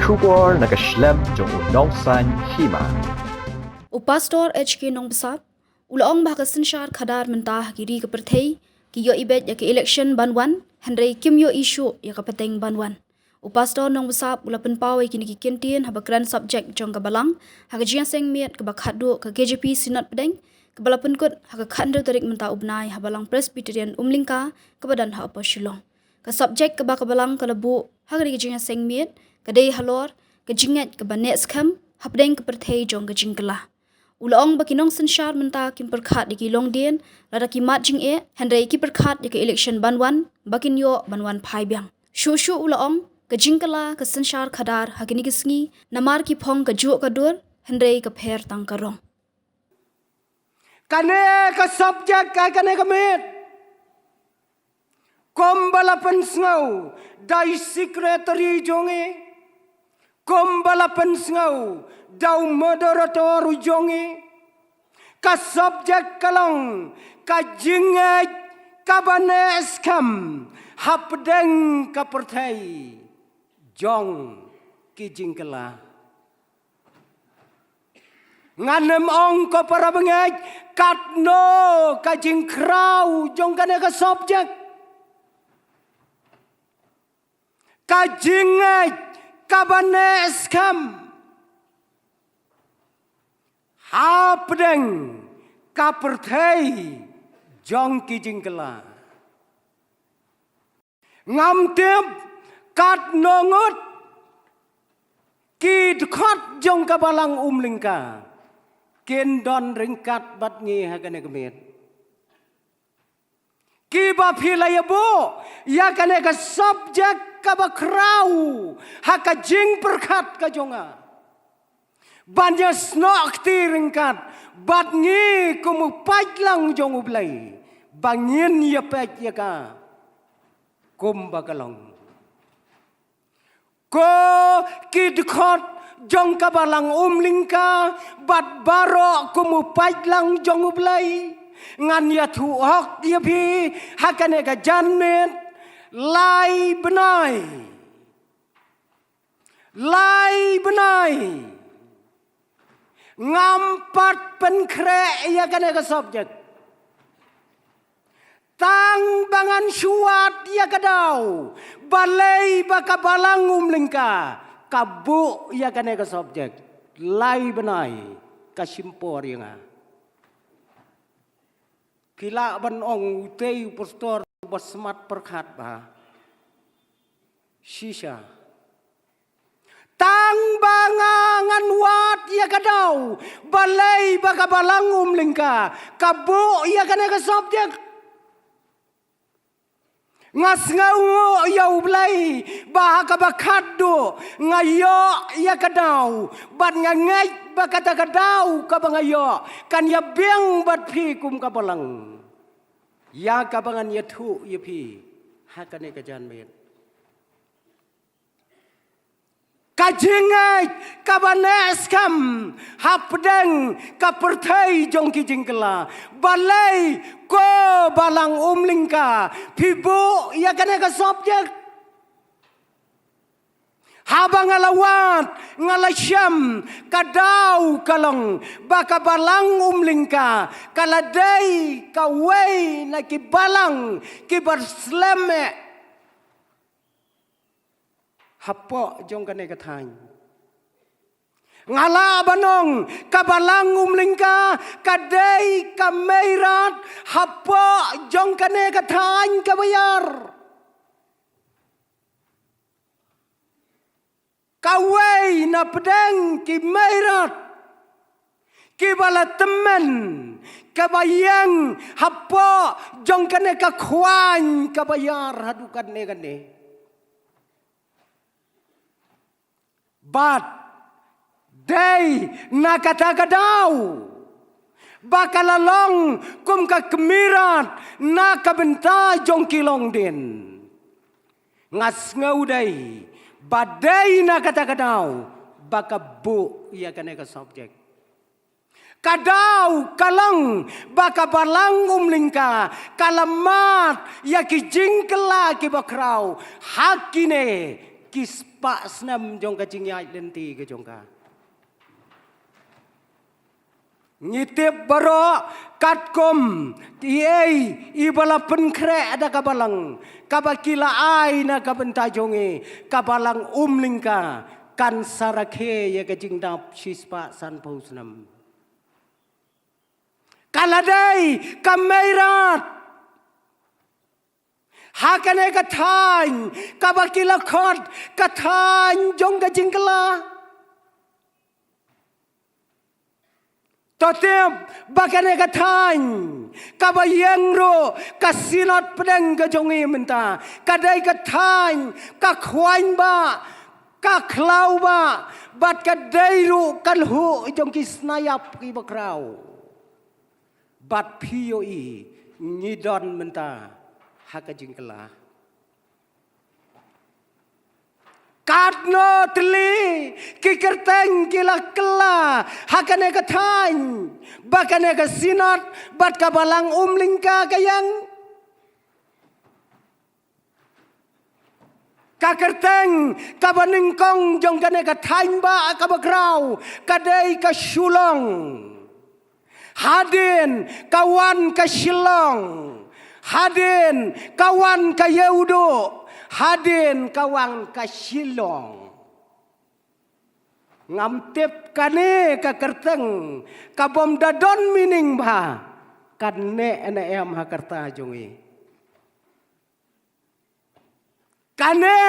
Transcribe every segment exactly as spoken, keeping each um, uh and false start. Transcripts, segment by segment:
Khubor na ka shlem jong u nongsaiñ hima. U Pastor H K Nongbsap u la ong ba ha ka synshar khadar mynta ha ki ri ka pyrthei ki ïoh ibeit ïa ka election ban wan, hynrei kim ïoh i shuh ïa ka pateng ban wan. U Pastor Nongbsap u la pynpaw ïa kine ki kyntien haba kren subject jong ka balang ha ka jingïaseng miet kaba khatduh ka K J P Synod Pdeng, kaba la pynkut ha ka khathynriew tarik mynta u bnai ha Balang Presbyterian Umlyngka kaba don ha Upper Shillong. Ka subject kaba ka balang ka la buh ha kane ka jingïaseng miet ka dei halor ka jingngeit kaba neh skhem hapdeng ka pyrthei jong ka jingkylla. U la ong ba ki nongsynshar mynta kim pyrkhat ïa ki longdien lada ki mad jingeh, hynrei ki pyrkhat ïa ka election ban wan ba kin ïoh ban wan phai biang. Shuh shuh u la ong, ka jingkylla ka synshar khadar ha kine ki sngi, namar ki phong ka juh ka dur, hynrei ka pher tang ka rong. Kane ka subject ka, kane ka miet, kumba la pynsngew da i secretary jong ngi, kumba la pynsngew da u moderator jong ngi, ka subject ka long ka jingngeit kaba neh skhem hapdeng ka pyrthei jong ki jingkylla. Ngan ym ong ko para bangeit katno ka jingkhraw jong kane ka subject. Ka jingngeit kaba neh skhem hapdeng ka pyrthei jong ki jingkylla. Ngam tip katno ngut ki dkhot jong ka Balang Umlyngka kin don ryngkat bad ngi ha kane ka miet. Kiba phi la ïa buh ïa kane ka subject kaba khraw ha ka jingpyrkhat ka jong nga ban ïa snoh kti ryngkat bad ngi kum u paidlang jong U Blei ba ngin ïa peit ïa ka kumba ka long. Ko ki dkhot jong ka Balang Umlyngka bad baroh kum u paidlang jong U Blei, ngan ïathuh hok ïa phi ha kane ka janmiet, lai bnai, lai bnai ngam pat pynkhreh ïa kane ka subject. Tang ba ngan shu wad ïa ka daw balei ba ka Balang Umlyngka ka buh ïa kane ka subject. Lai bnai ka shim por ïa nga. Ki lah ban ong utei u pastor ba smat pyrkhat bha. Shisha. Tang ba nga ngan wad ïa ka daw balei ba ka Balang Umlyngka ka buh ïa kane ka subject. Nga sngewnguh ïa U Blei ba ha kaba khatduh nga ïoh ïa ka daw bad nga ngeit ba kata ka daw kaba nga ïoh kan ïa biang bad phi kum ka balang. Ïa kaba ngan ïathuh ïa phi ha kane ka janmiet. Ka jingngeit kaba neh skhem hapdeng ka pyrthei jong ki jingkylla. Balei ko Balang Umlyngka phi buh ïa kane ka subject? Haba nga la wad nga la shem ka daw ka long ba ka Balang Umlyngka ka la dei kawei na ki balang kiba slem eh hapoh jong kane ka thaiñ. Nga lah ban ong ka Balang Umlyngka ka dei ka meirat hapoh jong kane ka thaiñ kaba ïar. Kawei na pdeng ki meirat kiba la tymmen kaba ïeng hapoh jong kane ka khwaiñ kaba ïar haduh katne katne. Bad dei na kata ka daw ba ka la long kum ka kmie rat na ka bynta jong ki longdien. Nga sngew dei ba dei na kata ka daw ba ka buh ïa kane ka subject. Ka daw ka long ba ka Balang Umlyngka ka la mad ïa ki jingkylla kiba khraw ha kine ki spah snem jong ka jingïaid lynti ka jong ka. Ngi tip baroh katkum kiei kiei ba la pynkhreh da ka balang kaba ki la ai na ka bynta jong ngi, ka balang Umlyngka kan sa rakhe ïa ka jingdap shispah sanphew snem. Ka la dei ka mei rat ha kane ka thaiñ kaba ki la khot ka thaiñ jong ka jingkylla. To tip ba kane ka thaiñ kaba ïeng ruh ka Synod pdeng ka jong ngi mynta ka dei ka thaiñ ka khwaiñ ba ka khlaw ba bad ka dei ruh ka lhuh jong ki snaiap kiba khraw. Bad phi ïohi ngi don mynta ha ka jingkylla. Katno tylli ki kyrteng ki la kylla ha kane ka thaiñ ba kane ka Synod bad ka balang Umlyngka ka ïeng. Ka kyrteng kaba nyngkong jong kane ka thaiñ ba kaba khraw ka dei ka Shulong. Hadien ka wan ka Shillong. Hadien ka wan ka Ïewduh. Hadien ka wan ka Shillong. Ngam tip kane ka kyrteng ka bym da don meaning ba kane ene em ha karta jong ngi. Kane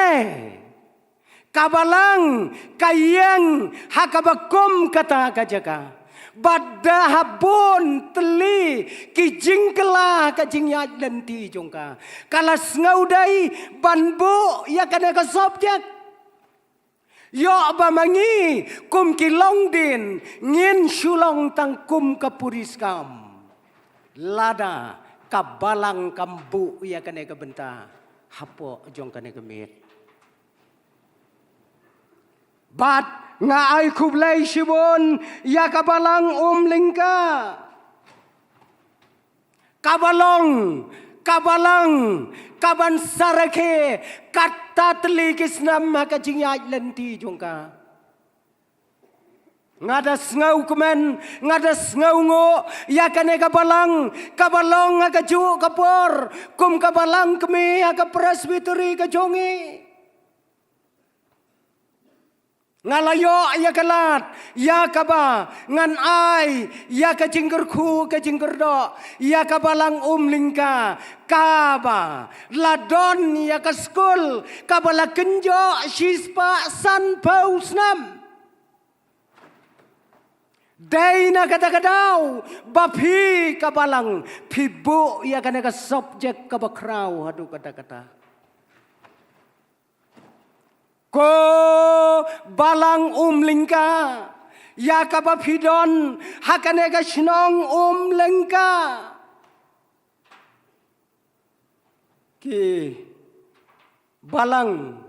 ka balang ka ïeng ha kaba kum kata ka jaka. Bad da ha bun tylli ki jingkylla ka jingïaid lynti jong ka, ka la sngew dei ban buh ïa kane ka subject. Ïoh ba ma ngi kum ki longdien ngin shu long tang kum ka puriskam. Lada ka balang kam buh ïa kane ka bynta hapoh jong kane ka miet. Bad nga ai khublei shibun ïa ka balang Umlyngka. Ka ba long ka balang ka ban sa rakhe katta tylli ki snem ha ka jingïaid lynti jong ka. Nga da sngewkmen, nga da sngewnguh ïa kane ka balang ka ba long ha kajuh ka por kum ka balang kmie ha ka Presbytery ka jong ngi. Nga la ïoh ïa ka lad ïa kaba ngan ai ïa ka jingkyrkhu ka jingkyrdoh ïa ka balang Umlyngka kaba la don ïa ka skul kaba la kynjoh shispah sanphew snem. Dei na kata ka daw ba phi ka balang phi buh ïa kane ka subject kaba khraw haduh katta katta. Ko balang Umlyngka, ïa kaba phi don ha kane ka shnong Umlyngka. Ki balang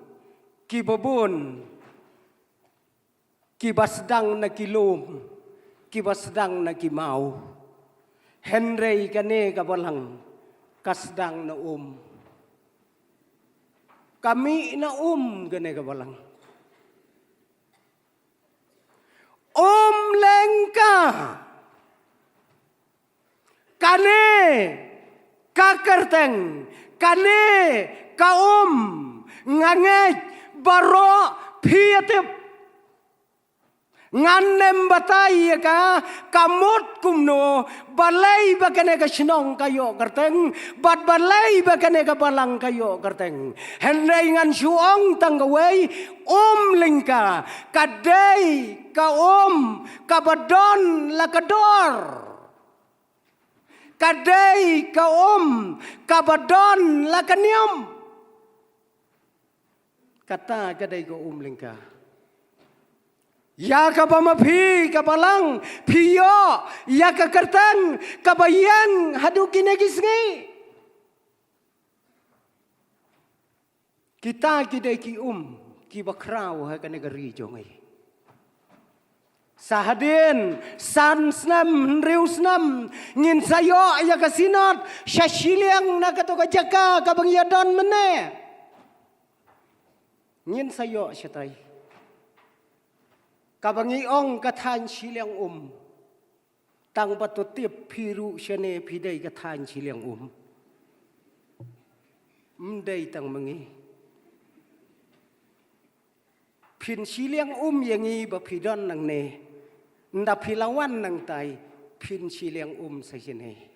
ki babun, ki ba sdang na ki lum, ki ba sdang na ki maw. Hynrei kane ka balang ka sdang na um. Ka mih na um kane ka balang. Umlyngka. Kane ka kyrteng, kane ka um, nga ngeit baroh phi ïa tip. Ngan ym batai ïa ka, ka mut kumno, balei ba kane ka shnong ka ïoh kyrteng, bad balei ba kane ka balang ka ïoh kyrteng. Hynrei ngan shu ong tang kawei, Umlyngka, ka dei ka um ka ba don la ka dor. Ka dei ka um ka ba don la ka niam. Kata ka dei ka Umlyngka. Ïa kaba ma phi ka balang phi ïoh ïa ka kyrteng ka ba ïeng haduh kine ki sngi. Kita ki dei ki um ki ba khraw ha kane ka ri jong ngi. Sa hadien san snem hynriew snem ngin sa ïoh ïa ka Synod sha shiliang na kato ka jaka ka ba ngi ïa don mynne. Ngin sa ïoh shatai. Kaba ngi ong ka thaiñ shiliang um. Tang ba to tip phi ruh shane phi dei ka thaiñ shiliang um. Ym dei tang ma ngi. Phin shiliang um ïa ngi ba phi don nangne. Nda phi la wan nangtai phin shiliang um sa shane.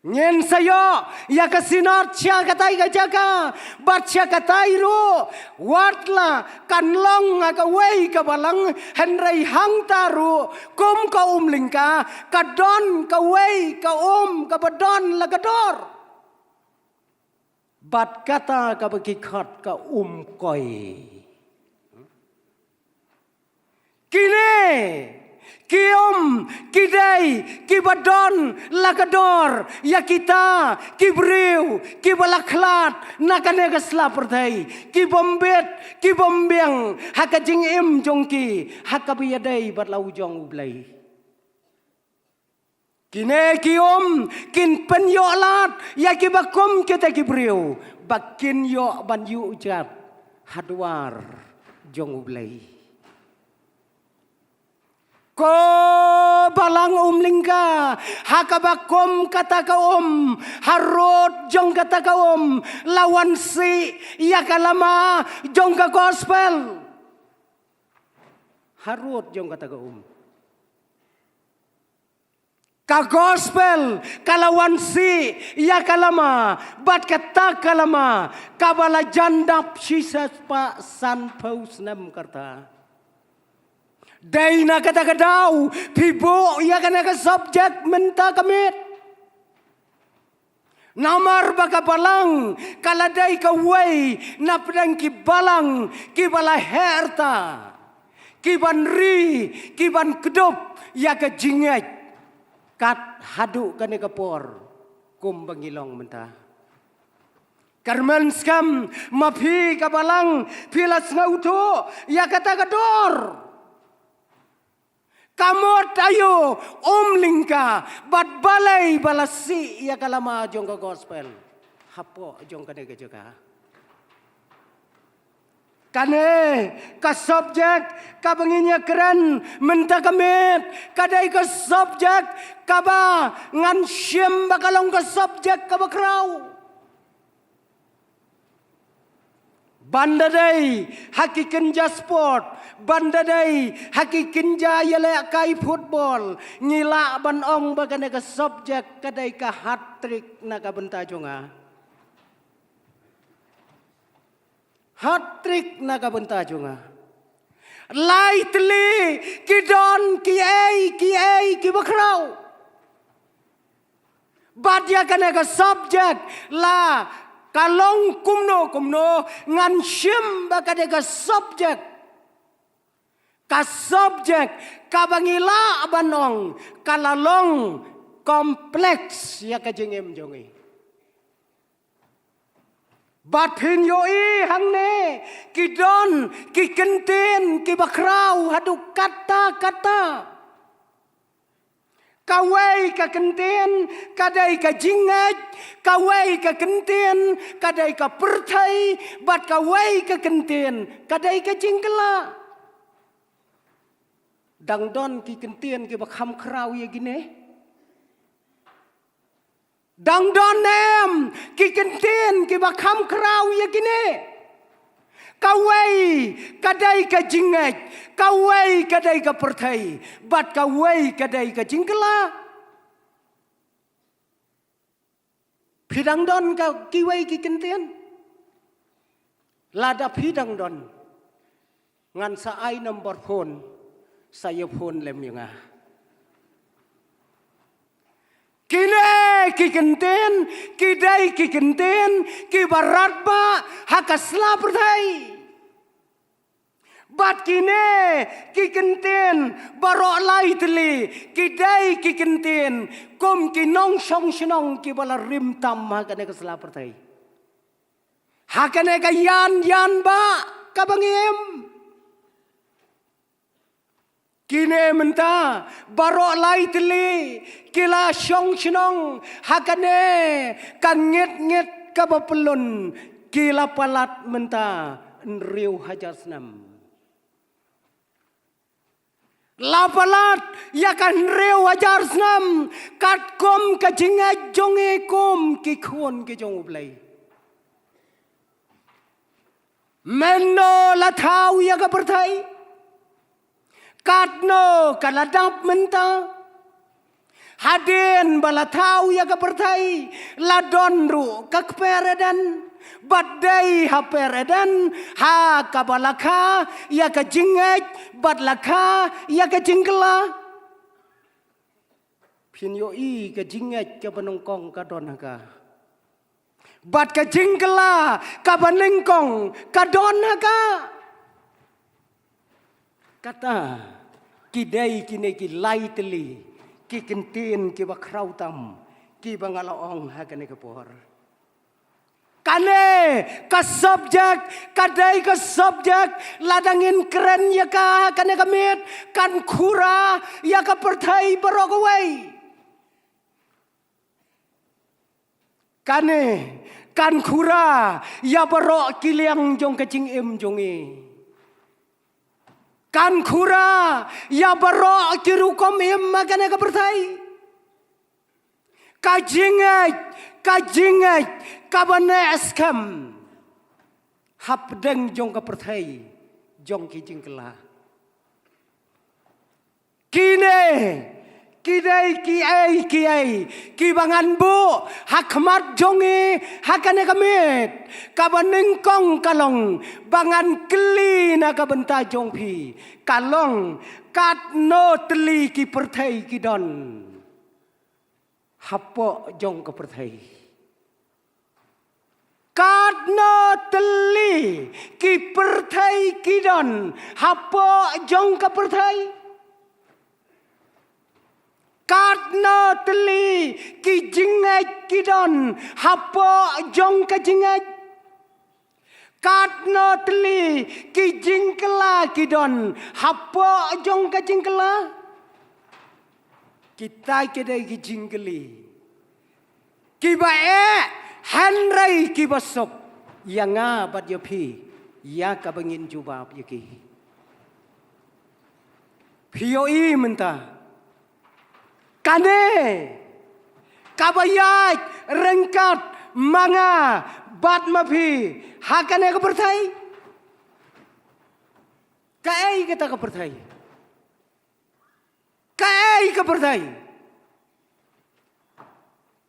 Ngin sa ïoh ïa ka Synod sha katai ka jaka bad sha katai ruh. Wat la kan long ha kawei ka balang, hynrei hangta ruh kum ka um lyngka ka don kawei ka um kaba don la ka dor. Bad kata kaba ki khot ka um koi. Kine ki um ki dei kiba don la ka dor ïa kita ki briew kiba la khlad na kane ka sla pyrthei, ki bym bit ki bym biang ha ka jingim jong ki ha kaba ïadei bad la u jong U Blei. Kine ki um kin pynïoh lad ïa kiba kum kita ki briew ba kin ïoh ban ïuh jat ha dwar jong U Blei. Ko balang um lyngka, ha kaba kum kata ka um, harud jong kata ka um la wan sih ïa ka lama jong ka gospel. Harud jong kata ka um. Ka gospel ka la wan sih ïa ka lama, bad kata ka lama kaba la jan dap shispah sanphew snem ka rta. Dei na kata ka daw phi buh ïa kane ka subject mynta ka miet. Namar ba ka balang ka la dei kawei na pdeng ki balang kiba la heh rta, kiban ri, kiban kdup ïa ka jingngeit kat haduh kane ka por kumba ngi long mynta. Kyrmen skhem ma phi ka balang phi la sngewthuh ïa kata ka dor. Ka mut aïu um lyngka bad balei ba la sih ïa ka lama jong ka gospel hapoh jong kane ka jaka. Kane ka subject kaba ngin ïa kren mynta ka miet ka dei ka subject kaba ngan shim ba ka long ka subject kaba khraw. Ban da dei ha ki kynja sport, ban da dei ha ki kynja ïalehkai football, ngi lah ban ong ba kane ka subject ka dei ka hat-trick na ka bynta jong nga. Hat-trick na ka bynta jong nga. Lai tylli ki don kiei kiei kiba khraw. Bad ïa kane ka subject la ka long kumno kumno, ngan shim ba kane ka subject, ka subject kaba ngi lah ban ong ka la long complex ïa ka jingim jong ngi. Bad phin ïohi hangne ki don ki kyntien kiba khraw haduh katta katta. Kawei ka kyntien ka dei ka jingngeit, kawei ka kyntien ka dei ka pyrthei, bad kawei ka kyntien ka dei ka jingkylla. Dang don ki kyntien kiba kham khraw ïa kine? Dang don em ki kyntien kiba kham khraw ïa kine? Kawei ka dei ka jingngeit, kawei ka dei ka pyrthei, bad kawei ka dei ka jingkylla. Phi dang don ka kiwei ki kyntien? Lada phi dang don, ngan sa ai number phone, sa ïa phone lem ïa nga. Kine ki kyntien ki dei ki kyntien kiba radbah ha ka sla pyrthei. Bad kine ki kyntien baroh lai tylli ki dei ki kyntien kum ki nongshong shnong kiba la rim tam ha kane ka sla pyrthei, ha kane ka ïan ïan bah kaba ngi im. Kine mynta baroh lai tylli ki la shong shnong ha kane ka ngit ngit kaba pyllun ki la palat mynta hynriew hajar snem. La palat ïa ka hynriew hajar snem katkum ka jingngeit jong ngi kum ki khun ki jong U Blei. Mynno la thaw ïa ka pyrthei? Katno ka la dap mynta? Hadien ba la thaw ïa ka pyrthei, la don ruh ka kper Eden. Bad dei ha kper Eden ha kaba la kha ïa ka jingngeit bad la kha ïa ka jingkylla. Phin ïohi ka jingngeit kaba nyngkong ka don ha ka. Bad ka jingkylla kaba nyngkong ka don ha ka. Kata ki dei kine ki lai tylli ki kyntien kiba khraw tam kiba nga la ong ha kane ka por. Kane ka subject ka dei ka subject lada ngin kren ïa ka ha kane ka miet kan khura ïa ka pyrthei baroh kawei. Kane kan khura ïa baroh ki liang jong ka jingim jong ngi. Kan khura ïa baroh ki rukom im ha kane ka pyrthei. Ka jingngeit, ka jingngeit kaba neh skhem hapdeng jong ka pyrthei jong ki jingkylla. Kine ki dei kiei kiei kiba ngan buh ha khmat jong ngi ha kane ka miet. Kaba nyngkong ka long ba ngan kylli na ka bynta jong phi, ka long katno tylli ki pyrthei ki don hapoh jong ka pyrthei? Katno tylli ki pyrthei ki don hapoh jong ka pyrthei? Katno tylli ki jingngeit ki don hapoh jong ka jingngeit? Katno tylli ki jingkylla ki don hapoh jong ka jingkylla? Kita ki dei ki jingkylli kiba eh hynrei kiba suk ïa nga bad ïa phi ïa kaba ngin jubab ïa ki. Phi ïohi mynta kane kaba ïaid ryngkat ma nga bad ma phi ha kane ka pyrthei? Kaei kata ka pyrthei? Kaei ka pyrthei?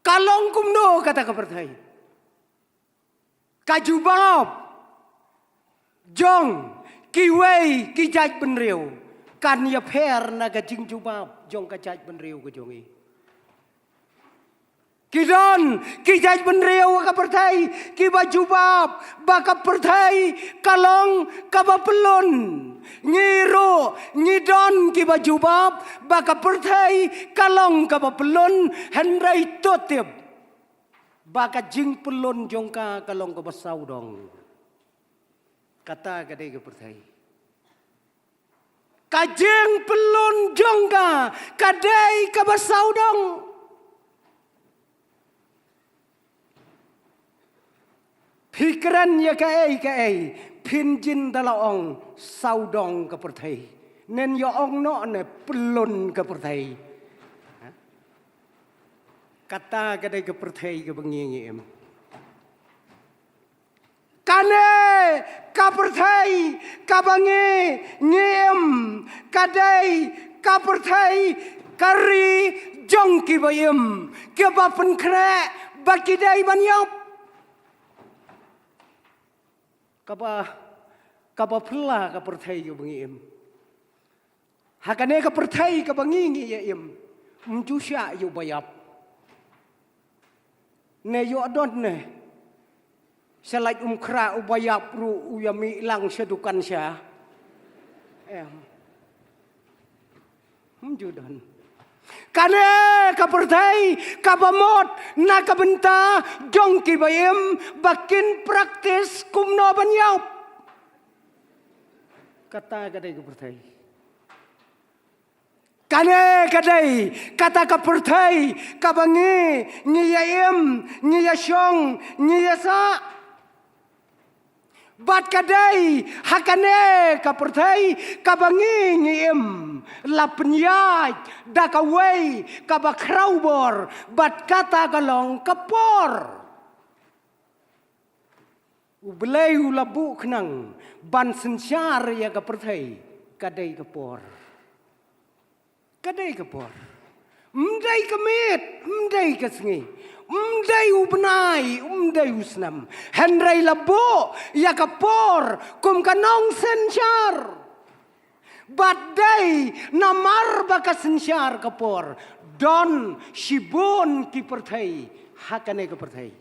Ka long kumno kata ka pyrthei? Ka jubab jong kiwei ki jaitbynriew kan ïapher na ka jingjubab jong ka jaitbynriew ka jong ngi. Ki don ki jaitbynriew ka pyrthei kiba jubab ba ka pyrthei ka long kaba pyllun. Ngi ruh ngi don kiba jubab ba ka pyrthei ka long kaba pyllun, hynrei to tip ba ka jingpyllun jong ka ka long kaba sawdong. Kata ka dei ka pyrthei. Ka jingpyllun jong ka ka dei kaba sawdong. Phi kren ïa kaei kaei phin jin da la ong sawdong ka pyrthei. Nen ïa ong noh ne pyllun ka pyrthei. Kata ka dei ka pyrthei kaba ngi ngi im. Kane ka pyrthei kaba ngi ngi im ka dei ka pyrthei ka ri jong kiba im, kiba pynkhreh ba ki dei ban ïap. Kaba, kaba phylla ka pyrthei kaba ngi im. Ha kane ka pyrthei kaba ngi ngi ïa im, ym ju shah ïa uba ïap. Ne ïoh don ne sha lait um khrah uba ïap ruh u ïa mih lang sha dukan sha. Em. Ym ju don. Kane ka pyrthei kaba mut na ka bynta jong kiba im ba kin practice kumno ban ïap. Kata ka dei ka pyrthei. Kane ka dei kata ka pyrthei kaba ngi, ngi ïa im, ngi ïa shong, ngi ïa sah. Bad ka dei ha kane ka pyrthei kaba ngi, ngi im, la pynïaid da kawei kaba khraw bor, bad kata ka long ka por. U Blei u la buh khnang ban synshar ïa ka pyrthei, ka dei ka por. Ka dei ka por. Ym dei ka miet, ym dei ka sngi, ym dei u bnai, ym dei u snem. Hynrei la buh ïa ka por kum ka nongsynshar. Bad dei namar ba ka synshar ka por, don shibun ki pyrthei ha kane ka pyrthei.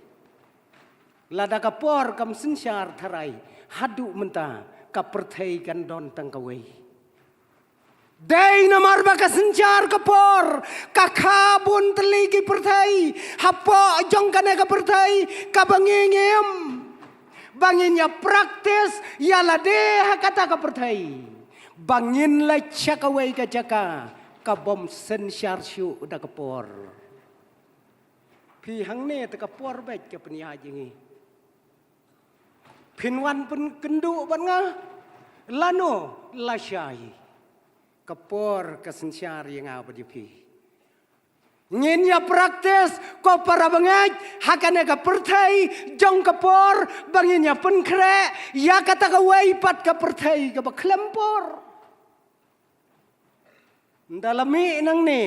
Lada ka por kam synshar tharai, haduh mynta ka pyrthei kan don tang kawei. Dei namar ba ka synshar ka por, ka kha bun tylli ki pyrthei hapoh jong kane ka pyrthei kaba ngi, ngi im. Ba ngin ïa practice ïa lade ha kata ka pyrthei, ba ngin leit sha kawei ka jaka ka bym synshar shuh da ka por. Phi, hangne te ka por beit ka pynïaid ïa ngi. Phin wan pynkynduh bad nga lano lashai. Ka por ka synshar ïa nga bad ïa phi. Ngin ïa practice, ko para bangeit, ha kane ka pyrthei jong ka por, ba ngin ïa pynkhreh ïa kata kawei pat ka pyrthei kaba khlem por. Ynda la mih nangne,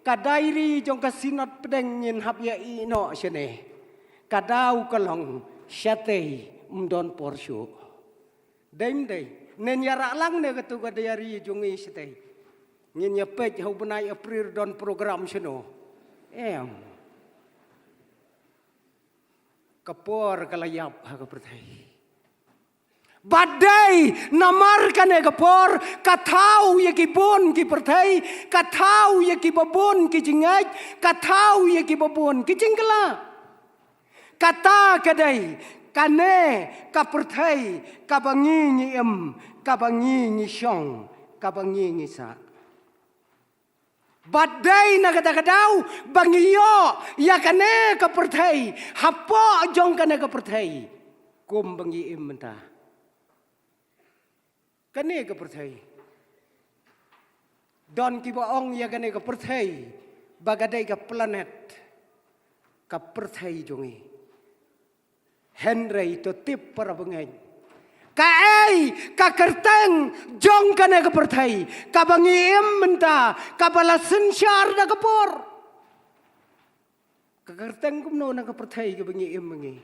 ka diary jong ka Synod Pdeng ngin hap ïa ïeh noh shane. Ka daw ka long shatei, ym don por shuh. Dei ym dei? Ngin ïa rah lang ne katu ka diary jong ngi shatei. Ngin ïa peit ha u bnai April don program shano. Em. Ka por ka la ïap ha ka pyrthei. Bad dei namar kane ka por, ka thaw ïa ki bun ki pyrthei, ka thaw ïa kiba bun ki jingngeit, ka thaw ïa kiba bun ki jingkylla. Kata ka dei kane ka pyrthei kaba ngi, ngi im, kaba ngi, ngi shong, kaba ngi, ngi sah. Bad dei na kata ka daw ba ngi ïoh ïa kane ka pyrthei, hapoh jong kane ka pyrthei, kum ba ngi im mynta. Kane ka pyrthei, don kiba ong ïa kane ka pyrthei ba ka dei ka planet, ka pyrthei jong ngi. Hynrei to tip para bangeit, kaei ka kyrteng jong kane ka pyrthei kaba ngi im mynta, kaba la synshar da ka por? Ka kyrteng kumno na ka pyrthei kaba ngi im ma ngi?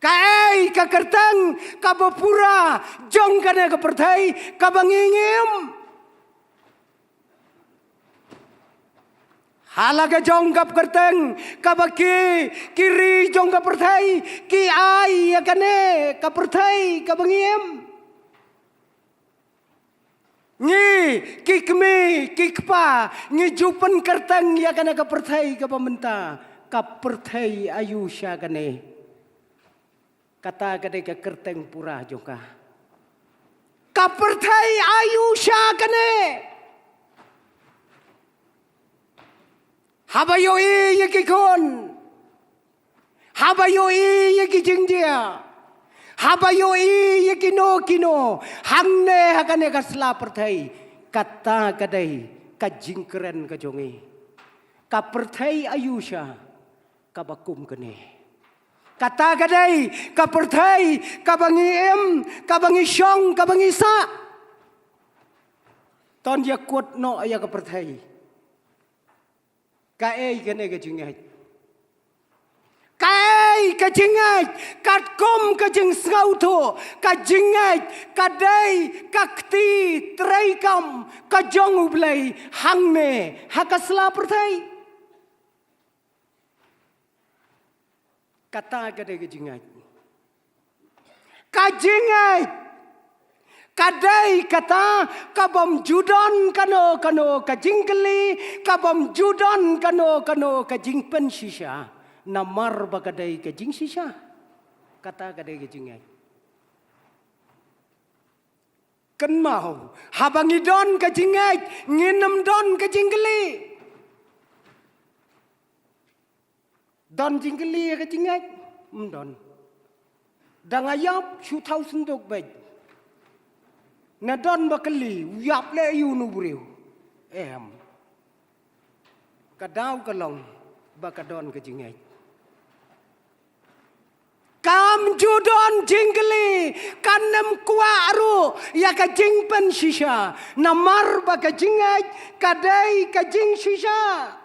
Kaei ka kyrteng kaba pura jong kane ka pyrthei kaba ngi, ngi im? Ha la ka jong ka kyrteng kaba ki, ki ri jong ka pyrthei ki ai ïa kane ka pyrthei kaba ngi im. Ngi ki kmie ki kpa ngi ju pynkyrteng ïa kane ka pyrthei kaba mynta ka pyrthei aiu sha kane. Kata ka dei ka kyrteng pura jong ka. Ka pyrthei aiu sha kane. Haba ïohi ïa ki khun, haba ïohi ïa ki jingjia, haba ïohi ïa kino kino hangne ha kane ka sla pyrthei, kata ka dei ka jingkren ka jong ngi. Ka pyrthei aiu sha kaba kum kane. Kata ka dei ka pyrthei kaba ngi im, kaba ngi shong, kaba ngi sah. To ngin ïa kut noh ïa ka pyrthei. Kaei kane ka jingngeit? Kaei ka jingngeit? Katkum ka jingsngewthuh, ka jingngeit ka dei ka kti treikam ka jong U Blei hangne ha ka sla pyrthei. Kata ka dei ka jingngeit. Ka jingngeit ka dei kata ka bym ju don kano kano ka jingkylli, ka bym ju don kano kano ka jingpynshisha, namar ba ka dei ka jingshisha. Kata ka dei ka jingngeit. Kynmaw, haba ngi don ka jingngeit, ngin ym don ka jingkylli. Don jingkylli ïa ka jingngeit? Ym don. Dang ïap shu thaw synduk beit. Na don ba kylli, u ïap leh ïa u briew. Em. Ka daw ka long ba ka don ka jingngeit. Kam ju don jingkylli, kan ym kwah ruh ïa ka jingpynshisha. Namar ba ka jingngeit ka dei ka jingshisha.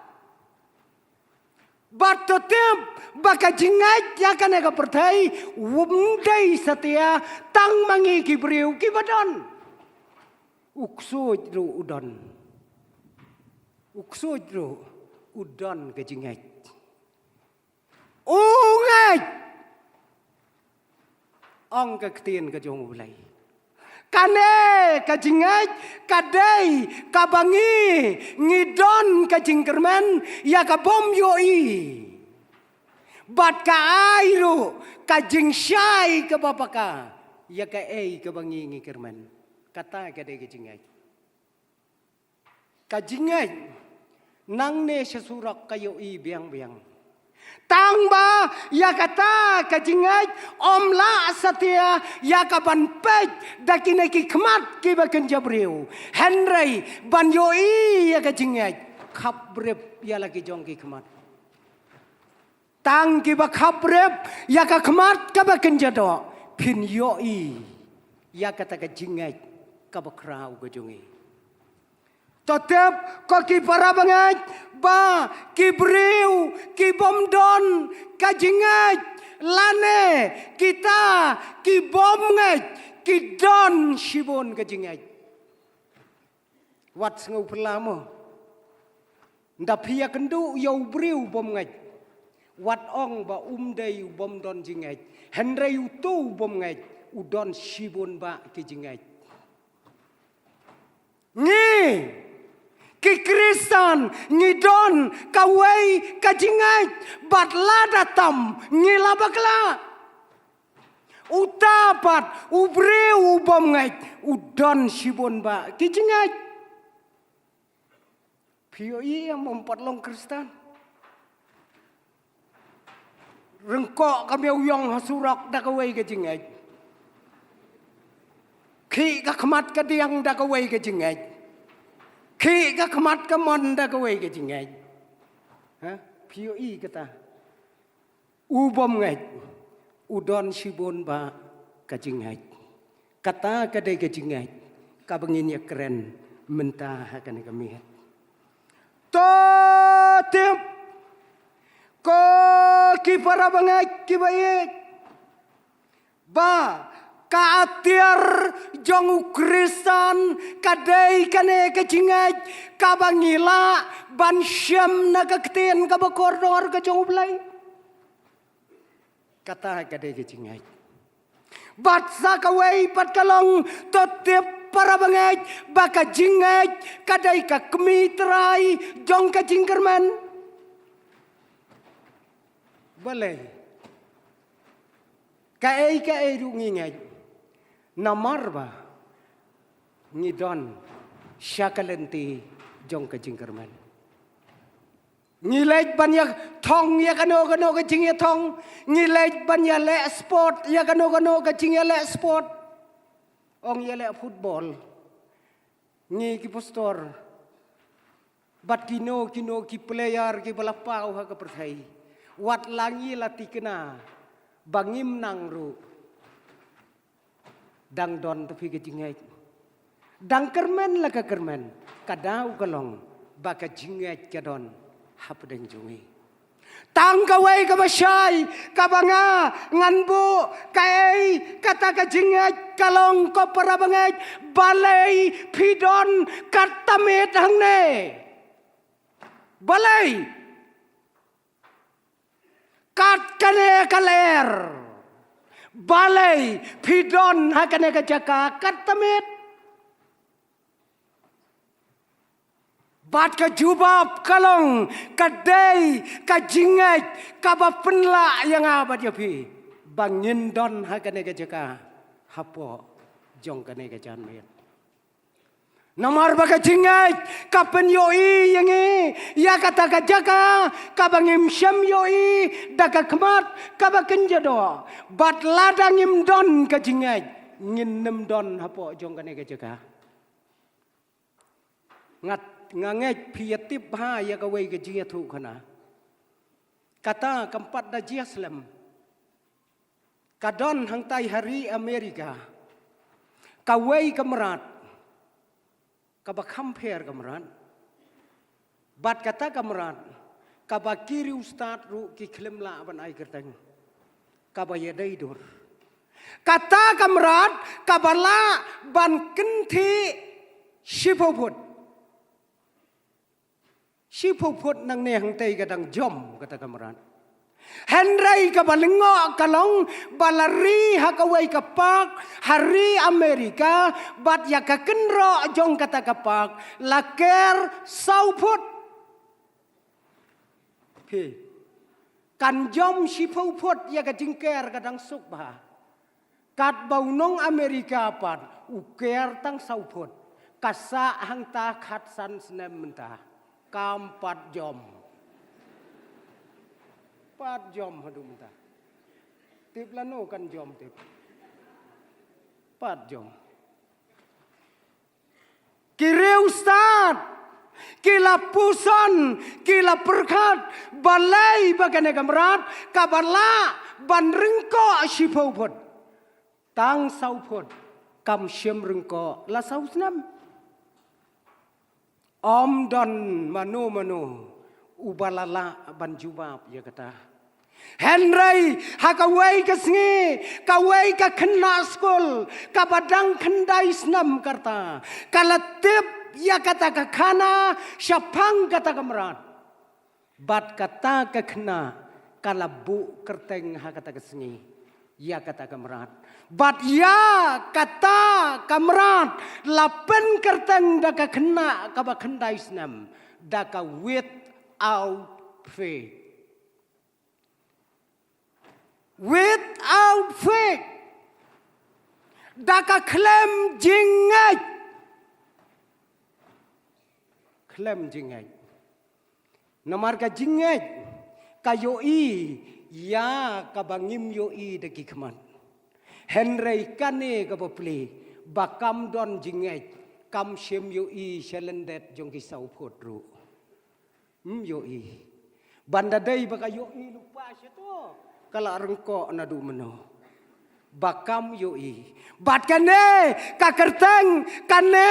Bad to tip ba ka jingngeit ïa kane ka pyrthei, um dei satia tang ma ngi ki briew kiba don. U ksuid ruh u don. U ksuid ruh u don ka jingngeit. U ngeit. Ong ka ktien ka jong U Blei. Kane ka jingngeit ka dei kaba ngi, ngi don ka jingkyrmen ïa ka bym ïohi. Bad ka ai ruh ka jingshai kaba paka ïa kaei kaba ngi, ngi kyrmen. Kata ka dei ka jingngeit. Ka jingngeit nangne sha surok ka ïohi biang biang. Tang ba ïa kata ka jingngeit ym lah satia ïa ka ban peit da kine ki khmat kiba kynja briew. Hynrei ban ïohi ïa ka jingngeit, khapbrip ïa la ki jong ki khmat. Tang kiba khapbrip ïa ka khmat kaba kynja doh, phin ïohi ïa kata ka jingngeit kaba khraw ka jong ngi. To tip ko ki para bangeit ba ki briew ki bym don ka jingngeit, lane kita ki bym ngeit ki don shibun ka jingngeit. Wat sngewphylla mo. Nda phi ïakynduh ïa u briew u bym ngeit, wat ong ba um dei u bym don jingngeit. Hynrei uto u bym ngeit u don shibun bah ki jingngeit. Ngi ki Khristan ngi don kawei ka jingngeit, bad lada tam ngi la bakla. Uta pat u briew u bym ngeit u don shibun bah ki jingngeit. Phi ïohi em, ym pat long Khristan. Ryngkoh ka miaw ïong ha surok da kawei ka jingngeit. Khih ka khmat ka diang da kawei ka jingngeit. Khih ka khmat ka mon da kawei ka jingngeit. Ha? Phi ïohi kata. U bym ngeit u don shibun bah ka jingngeit. Kata ka dei ka jingngeit kaba ngin ïakren mynta ha kane ka miet. To tip ko ki para bangeit kiba ïeit, ba ka atiar jong u Khristan ka dei kane ka jingngeit kaba ngi lah ban shem na ka ktien kaba kordor ka jong U Blei. Kata ka dei ka jingngeit. Bad sa kawei pat ka long, to tip para bangeit ba ka jingngeit ka dei ka kmie trai jong ka jingkyrmen. Balei? Kaei kaei ruh ngi ngeit, namar ba ngi don sha ka lynti jong ka jingkyrmen. Ngi leit ban ïa thong ïa kano kano ka jingïathong. Ngi leit ban ïaleh sport ïa kano kano ka jingïaleh sport. Ong ïaleh football. Ngi ki pastor bad kino kino ki player kiba la paw ha ka pyrthei, wat la ngi la thikna ba ngim nang ruh, dang don tang phi ka jingngeit. Dang kyrmen la ka kyrmen, ka daw ka long ba ka jingngeit ka don hapdeng jong ngi. Tang kawei kaba shai kaba nga ngan buh, kaei kata ka jingngeit ka long, ko para bangeit? Balei phi don katta miet hangne? Balei? Kat kane ka lyer. Balei phi don ha kane ka jaka katta miet? Bad ka jubab ka long, ka dei ka jingngeit kaba pynlah ïa nga bad ïa phi ba ngin don ha kane ka jaka hapoh jong kane ka janmiet. Namar ba ka jingngeit ka pynïohi ïa ngi ïa kata ka jaka kaba ngim shym ïohi da ka khmat kaba kynja doh. Bad lada ngim don ka jingngeit, ngin nym don hapoh jong kane ka jaka. Nga, nga ngeit phi ïa tip bha ïa kawei ka jingïathuhkhana. Kata kam pat da jia slem. Ka don hangtai ha ri Amerika kawei ka mrad kaba kham pher ka mrad. Bad kata ka mrad kaba ki riewstad ruh ki khlem lah ban ai kyrteng, kaba ïadei dur. Kata ka mrad kaba lah ban kynthih shiphew phut. Shiphew phut nangne hangtai ka dang jom kata ka mrad. Hynrei kaba lyngngoh ka long ba la ri ha kawei ka park ha ri Amerika, bad ïa ka kynroh jong kata ka park la ker saw phut. Phi, kan jom shiphew phut ïa ka jingker ka dang suk bha. Katba u nong Amerika pat u ker tang saw phut. Ka sah hangta khatsan snem mynta. Kam pat jom. Pat jom haduh mynta. Tip lano kan jom tip. Pat jom. Ki riewstad ki la puson, ki la pyrkhat balei ba kane ka mrad kaba lah ban ryngkoh shiphew phut, tang saw phut kam shym ryngkoh la saw snem. Ym don mano mano uba la lah ban jubab ïa kata. Hynrei ha kawei ka sngi, kawei ka khynnah skul kaba dang khyndai snem ka rta ka la tip ïa kata ka khana shaphang kata ka mrad. Bad kata ka khynnah ka la buh kyrteng ha kata ka sngi ïa kata ka mrad. Bad ïa kata ka mrad la pynkyrteng da ka khynnah kaba khyndai snem da ka Without Faith. Without Faith. Da ka khlem jingngeit. Khlem jingngeit. Namar ka jingngeit ka ïohi ïa kaba ngim ïohi da ki khmat. Hynrei kane kaba plie, ba kam don jingngeit, kam shym ïohi sha lyndet jong ki saw phut ruh. Ym ïohi. Ban da dei ba ka ïohi lypa shato, ka la ryngkoh naduh mynno. Ba kam ïohi. Bad kane ka kyrteng kane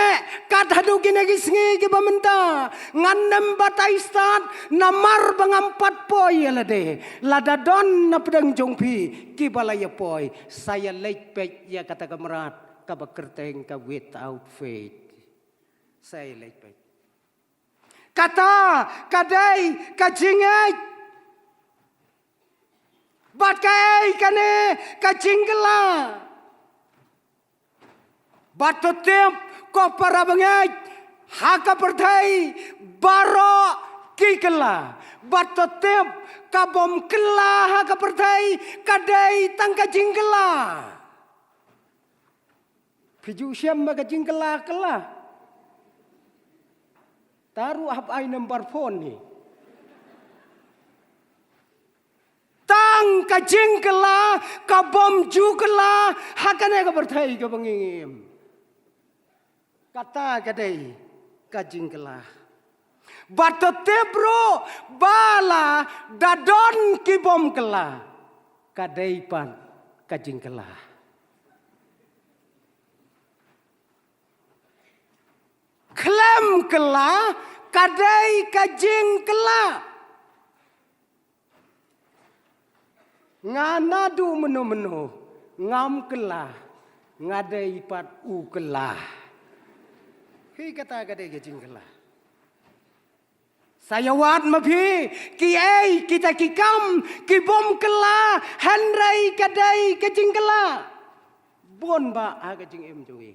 kat haduh kine ki sngi kiba mynta ngan nym batai stad namar ba ngam pat poi ïa lade. Lada don na pdeng jong phi kiba la ïa poi, sa ïa leit peit ïa kata ka mrad kaba kyrteng ka Without Faith. Sa ïa leit peit. Kata ka dei ka jingngeit. Bad kaei kane ka jingkylla? Bad to tip ko para bangeit, ha ka pyrthei baroh ki kylla. Bad to tip ka bym kylla ha ka pyrthei ka dei tang ka jingkylla. Phi ju shem ba ka jingkylla kylla. Te ruh hap ai number phone hi. Tang ka jingkylla ka bym ju kylla ha kane ka pyrthei kaba ngi im. Kata ka dei ka jingkylla. Bad to tip ruh ba lada don ki bym kylla, ka dei pat ka jingkylla. Khlem kylla ka dei ka jingkylla. Nga naduh mynno mynno ngam kylla, nga dei pat u kylla. Hi kata ka dei ka jingkylla. Sa ïa wad ma phi kiei kita ki kam ki bym kylla, hynrei ka dei ka jingkylla. Bun bah ha ka jingim jong ngi.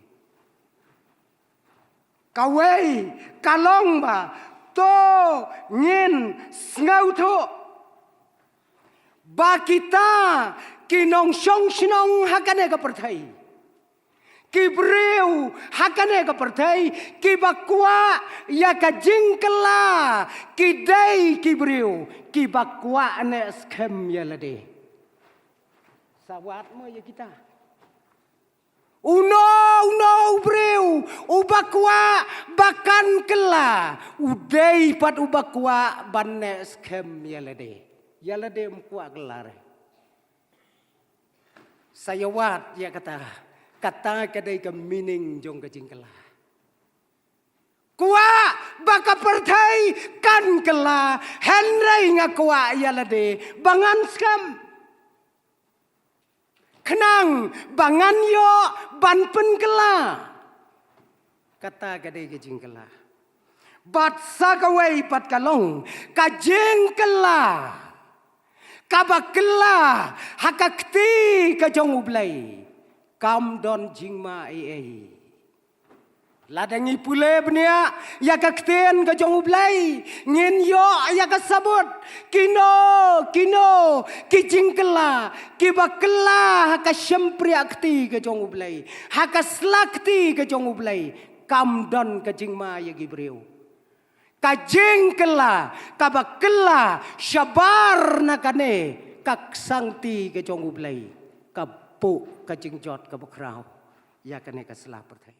Kawei ka long ba to ngin sngewthuh ba kita ki nongshong shnong ha kane ka pyrthei, Ki briew ha kane ka pyrthei kiba kwah ïa ka jingkylla ki dei ki briew kiba kwah ne skhem ïa lade. Sa wad mo ïa kita. Uno uno u briew uba kwah ba kan kylla u dei pat uba kwah ban ne skhem ïa lade. Ïa lade um kwah kylla re. Sa ïa wad ïa kata. Kata ka dei ka meaning jong ka jingkylla. Kwah ba ka pyrthei kan kylla, hynrei nga kwah ïa lade ba ngan skhem. Khnang ba ngan ïoh ban pynkylla. Kata ka dei ka jingkylla. Bad sa kawei pat ka long ka jingkylla kaba kylla ha ka kti ka jong U Blei. Kam don jingma ei ei. Lada ngi pule bniah ïa ka ktien ka jong U Blei, ngin ïoh ïa ka sabut kino kino ki jingkylla kiba kylla ha ka shympriah kti ka jong U Blei, ha ka sla kti ka jong U Blei. Kam don ka jingma ïa ki briew. Ka jingkylla kaba kylla shabar na kane ka ksangti ka jong U Blei, ka buh ka jingjot kaba khraw ïa kane ka sla pyrthei.